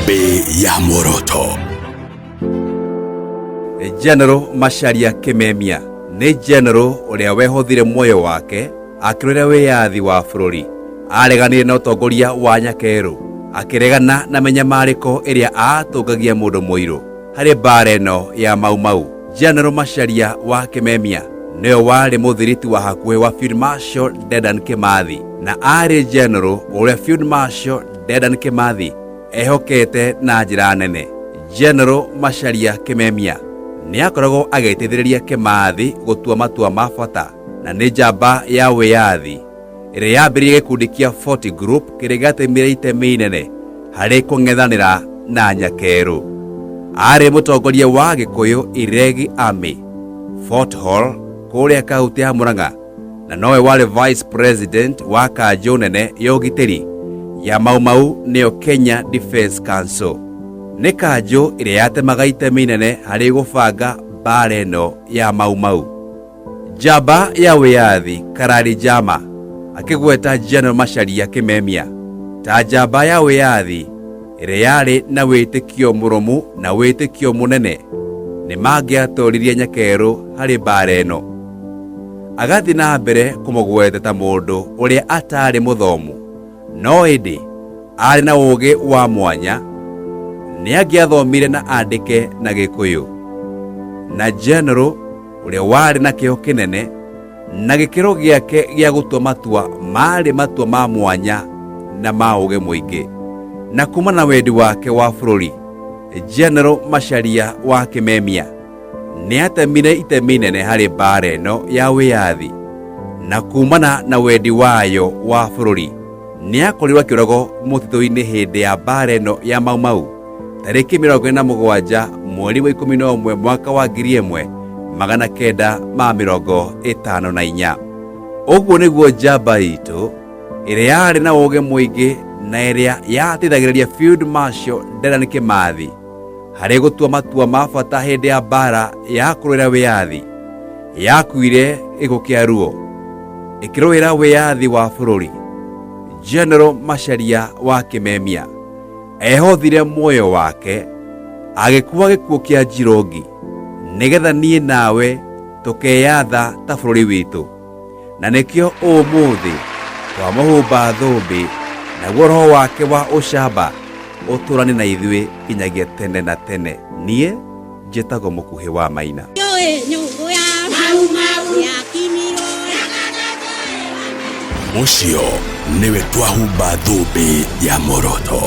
Thũmbĩ ya muoroto. General Macharia Kimemia nĩ general ũrĩa wehothire muoyo wake akĩrũĩra wĩyathi wa bũrũri. Areganire na ũtongoria wa Nyakerũ, akĩregana na mĩnyamarĩko ĩrĩa atũngagia mũndũ mũirũ harĩ mbara ĩno ya Mau Mau. General Macharia wa Kimemia nĩwe warĩ mũthiriti wa hakuhĩ wa Field Marshal Dedan Kimathi, na arĩ general ũrĩa Field Marshal Dedan Kimathi ehokete na njĩra nene. General Macharia Kimemia nĩ akoragwo agĩteithĩrĩria Kimathi gũtua matua ma bata, na nĩ njamba ya wĩyathi ĩrĩa yambĩrĩirie gĩkundi kĩa 40 Group kĩrĩa gĩatemire itemi inene harĩ kũng'ethanĩra na Nyakerũ. Arĩ mũtongoria wa Gĩkũyũ Iregi Army Fort Hall kũrĩa kaunti ya Murang'a, na nowe warĩ vice president wa kanjũ nene ya ũgitĩri ya Mau Mau, nĩyo Kenya Defence Council. Nĩ kanjũ ĩrĩa yatemaga itemi inene harĩ gũbanga mbara ĩno ya Mau Mau. Njamba ya wĩyathi Karari Jama akĩgweta General Macharia Kimemia ta njamba ya wĩyathi ĩrĩa yarĩ na wĩtĩkio mũrũmu na wĩtĩkio mũnene nĩ mangĩatoririe Nyakerũ harĩ mbara ĩno. Agathiĩ na mbere kũmũgweta ta mũndũ ũrĩa atarĩ mũthomu, no ĩndĩ arĩ na ũũgĩ wa mwanya, nĩ angĩathomire na andĩke na Gĩkũyũ. Na General ũrĩa warĩ na kĩyo kĩnene na gĩkĩro gĩake gĩa gũtua matua marĩ matua ma mwanya na ma ũũgĩ mũingĩ, na kuma na wendi wake wa bũrũri, General Macharia wa Kimemia nĩ atemire itemi inene harĩ mbara ĩno ya wĩyathi, na kumana na wendi wayo wa bũrũri nĩ akorirwo akĩũragwo mũtitũ-inĩ hĩndĩ ya mbara ĩno ya Mau Mau tarĩki 47 mweri wa 11 mwaka wa 1954. Ũguo nĩguo njamba itũ ĩrĩa yarĩ na ũũgĩ mũingĩ na ĩrĩa yateithagĩrĩria Field Marshal Dedan Kimathi harĩ gũtua matua ma bata hĩndĩ ya mbara ya kũrũĩra wĩyathi yakuire gĩkuũ kĩa ruo ĩkĩrũĩra wĩyathi wa bũrũri. General Macharia wa Kimemia ehothire muoyo wake agĩkua gĩkuũ kĩa njirongi nĩgetha niĩ nawe tũkeyatha ta bũrũri witũ, na nĩkĩo ũmũthĩ twamũhumba thũmbĩ, naguo roho wake wa ũcamba ũtũrane na ithuĩ nginyagia tene na tene. Niĩ njĩtagwo Mũkuhĩ wa Maina. Ũcio nĩwe twahumba thũmbĩ ya muoroto.